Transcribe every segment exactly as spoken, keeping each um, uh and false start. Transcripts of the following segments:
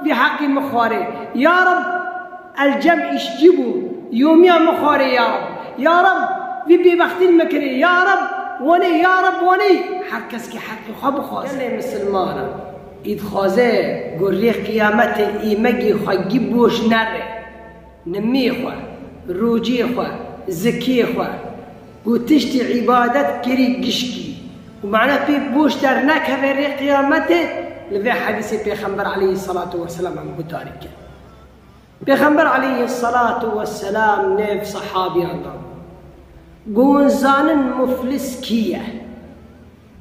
vî heqî min xwarê. Ya Reb, el cem îşcî bû, yomiya min xwarê ya Reb. Ya Reb, vî bêbextî min kirê. Ya Reb, wanê, ya Reb, wanê. Her kes ki heqî xwe bixwaze. Gelê misilmana, î dixwaze ku rê qiyametê îmegî xwe gî boş nere. Nimî xwe, rûcî xwe, zikî xwe, ku tiştî îbadet kirî gişkî. Û mane pê boş dernekeve rê qiyametê, li vê hedîsê Pêxember aleyhissalatu vesselam em gutarî kir. Pêxember aleyhissalatu vesselam nêv sehabiyan da bû. Ku hûn zanin muflis kî ye?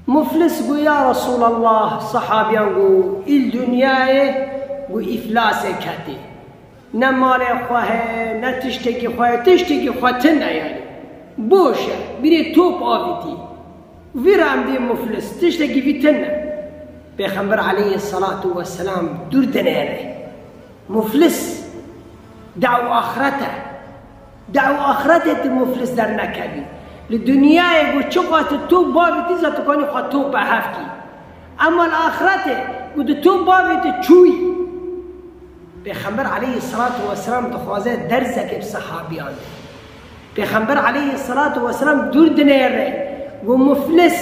Muflis got, ya Resulallah, sehabiyan got, îl dinyayê got îflasê ketî. Ne malê xwe heye, ne tiştekî xwe heye, tiştekî xwe tune yani. Boş e, birê top avîtî. Vî re em dê muflis, tiştekî vî tune. Pêxember aleyhissalatu vesselam dûr dinêre. Muflis, dew axret e. Dew axretê tu muflis dernekevî. Li dinyayê ku çiqa tu top bavîtî zat tu kanî xwe top hevkî. Ema li axretê ku tu top bavîtî çûyî. Pêxember aleyhissalatu vesselam dixwaze derzekê bi sehabiyan de. Pêxember aleyhissalatu vesselam dûr dinêre. Got muflis,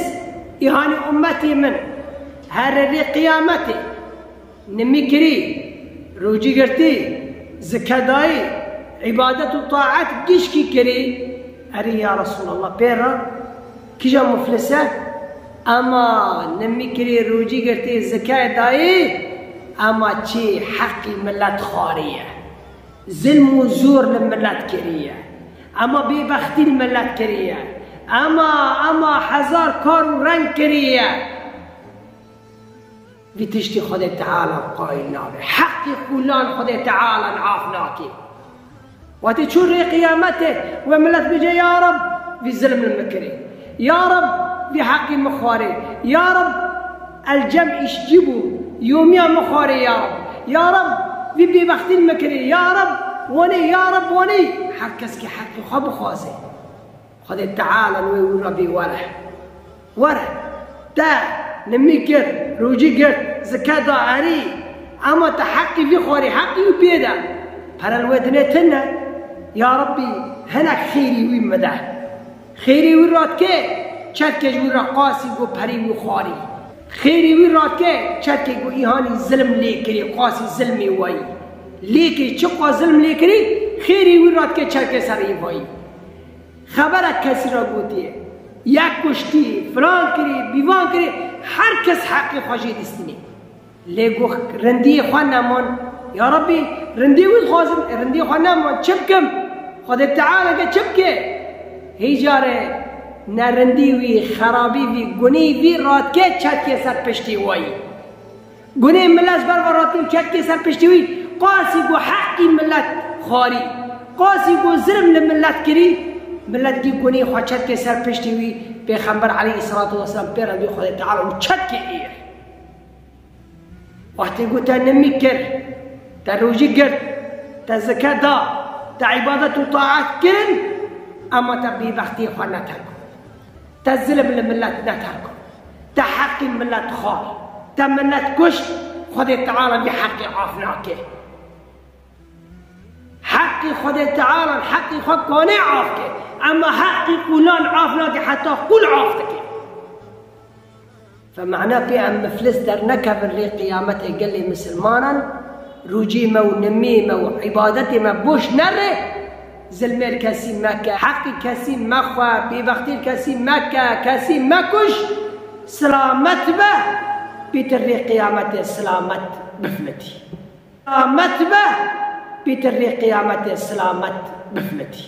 îhanî ummetê min. Here rê qiyametê. Nimî kirî, rûcî girtî, zike dayî, îbadet û taet gişkî kirî. Erê ya Resulallah, pê re kîja muflis e? Ema nimî kirî, rûcî girtî, zike dayî, ema çi heqî milet xwarî ye. Zilm û zor li milet kiriye. Ema bêbextî li milet kiriye. Ema, ema hezar kar û reng kiriye. Vî tiştî Xwedê Teala qayîl nabe. Heqî qulan Xwedê Teala af nake. Wextê çû rê qiyametê, we milet bêje, ya Reb, vî zilm li min kirê. Ya Reb, vî heqî min xwarê. Ya Reb, el cem îşcî bû, yomiya min xwarê ya Reb. Ya Reb, vî bêbextî li min kirê. Ya Reb, wanê, ya Reb, wanê. Her kes ki heqî xwe bixwaze. Xwedê Teala li wê wî re bê were. Were. Te nimî kir, rûcî girt, zike da erî. Ema te heqî vî xwarî, heqî wî pê de. Pere li wê dinê tune. Ya Rebbî, hinek xêrî wî min de. Xêrî wî radike, çetke ji wî re qasî ku perî wî xwarî. Xêrî wî radike, çetke ku îhanî zilm lê kirî, qasî zilmê wayî. Lê kirî, çiqa zilm lê kirî, xêrî wî radike, çetke ser î vayî. Xeberek kesî re gotiye, yek kuştî, filan kirî, bîvan kirî, her kes heqê xwe jê dîstînê. Lê ku rindiyê xwe neman, ya Rebbî, rindiyê wî dixwazim, e, rindiyê xwe neman, çi bikim? Xwedê Teala ke çi bike? Hî carê nerindî wî, xerabî vî, gunî vî radike çetke ser piştî wayî. Gunê milet ji ber ve ratin çetke ser piştî wî, qasî ku heqî milet xwarî, qasî ku zilm li milet kirî, milet gî gunê xwe çetke ser piştî wî, Pêxember aleyhissalatu vesselam pê re dî Xwedê Teala û çetke êr. Wextê ku te nimî kir, te rojî girt, te zike da, te îbadet û taet kirin, ema te bêbextiyê xwe neterk. Te zilm li milet neterk. Te heqî milet xwar. Te milet kuşt, Xwedê Teala vî heqî af nake. Heqî Xwedê Teala, heqî xwe kanê af ke. Ema heqî qulan af nake, heta qul af dike. Fe mena pê em miflis dernekevin rê qiyametê gelê misilmanan, rûcî me û nimî me û îbadetê me boş nere, zilmê li kesî meke, heqî kesî mexwe, bêbextî li kesî meke, kesî mekuş, silamet be, pêtir rê qiyametê silamet bifilitî. Silamet be, pêtir rê qiyametê silamet bifilitî.